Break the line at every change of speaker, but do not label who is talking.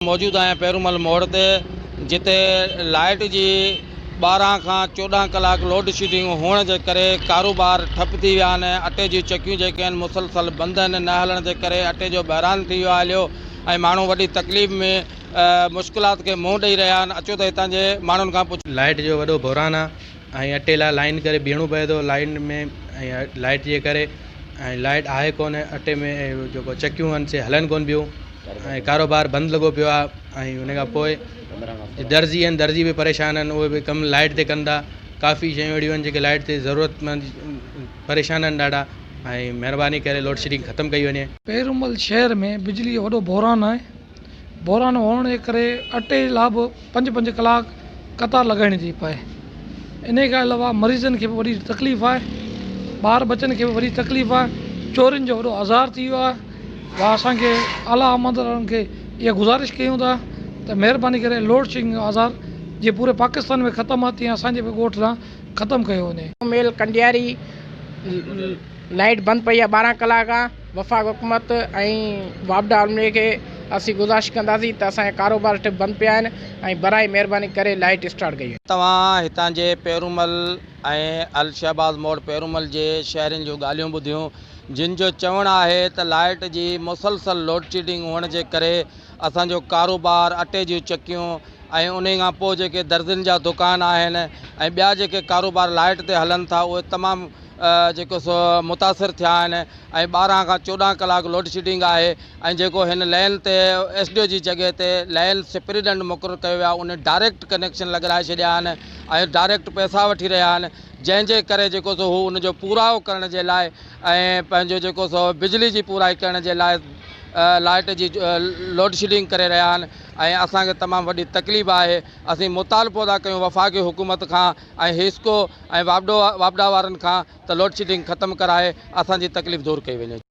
موجود آهيان پيرومل موڙ تي جتي لائيٽ جي 12 کان 14 ڪلاڪ لوڊ شيڊنگ هئڻ جي ڪري ڪاروبار ٺپ ٿي ويا آهن، اٽي جون چڪيون جيڪي آهن مسلسل بند آهن، نه هلڻ جي ڪري اٽي جو بحران ٿي ويو آهي هليو ۽ ماڻهو وڏي تڪليف ۾ مشڪلات کي منهن ڏئي رهيا آهن، اچو ته هتان جي ماڻهن کان پڇون.
لائيٽ جو وڏو بحران آهي ۽ اٽي لاء لائين ڪري بيهڻو پئي ٿو لائين ۾ ۽ لائيٽ جي ڪري ۽ لائيٽ آهي ڪونه اٽي ۾ جيڪو چڪيون آهن سي هلن ڪونه پيون ۽ ڪاروبار بند لڳو پيو آهي ۽ ان کان پوء درزي آهن درزي به پريشان آهن اهي به ڪم لائيٽ تي ڪن ٿا ڪافي شيون اهڙيون آهن جيڪي لائيٽ تي ضرورت مند پريشان آهن ڏاڍا ۽ مهرباني ڪري لوڊشيڊنگ ختم ڪئي وڃي.
پيرمل شهر ۾ بجلي جو وڏو بحران آهي، بحران هئڻ جي ڪري اٽي لا به پنج پنج ڪلاڪ قطار لڳائڻي ٿي پئي، انهي کان علاوه مريضن کي به وڏي تڪليف آهي، ٻار ٻچن کي به وڏي تڪليف آهي، چورين جو وڏو آزار ٿي ويو آهي، وا اسان کي اعليٰ عملدارن کي اها گذارش ڪيون ٿا ته مهرباني ڪري لوڊشيڊنگ جو آزار جيئن پوري پاڪستان ۾ ختم آهي تيئن اسان جي به ڳوٺ ڏانهن ختم ڪيو وڃي.
ميل ڪنڊياري لائيٽ بند پئي آهي 12 ڪلاڪ کان وفاق حڪومت ۽ واپڊا عملي کي اسين گذارش ڪنداسين ته اسان جا ڪاروبار ٺپ بند پيا آهن ۽ برائي مهرباني ڪري لائيٽ اسٽارٽ ڪئي وڃي.
توهان هتان جي پيرومل ۽ الشهباز موڙ پيرومل جي شهرين جون ڳالهيون ٻڌيون جن جو چوڻ آهي ته لائيٽ جي مسلسل لوڊشيڊنگ هئڻ جي ڪري اسان جو ڪاروبار اٽي جون چڪيون ۽ انهي کان پوء جيڪي درزين جا دڪان آهن ۽ ٻيا جيڪي ڪاروبار لائيٽ تي هلن ٿا اهي تمام جيڪو سو متاثر ٿيا آهن ۽ 12 کان 14 ڪلاڪ لوڊشيڊنگ آهي ۽ جيڪو هن لائين تي ايس ڊي او جي جڳهه تي لائين سپريڊنٽ مقرر ڪيو ويو آهي ان ڊائريڪٽ ڪنيڪشن لڳرائي ڇڏيا آهن ۽ ڊائريڪٽ پئسا وٺي رهيا آهن جنهن جي ڪري جيڪو سو هو ان جو پورائو ڪرڻ جي لاء ۽ پنهنجو جيڪو سو بجلي جي پورائي ڪرڻ جي لاء لائٽ جي لوڊشيڊنگ ڪري رهيا آهن ۽ اسان کي تمام وڏي تڪليف آهي اسين مطالبو ٿا ڪيون وفاقي حڪومت کان ۽ حيسڪو ۽ واپڊو واپڊا وارن کان ته لوڊشيڊنگ ختم ڪرائي اسان جي تڪليف دور ڪئي وڃي.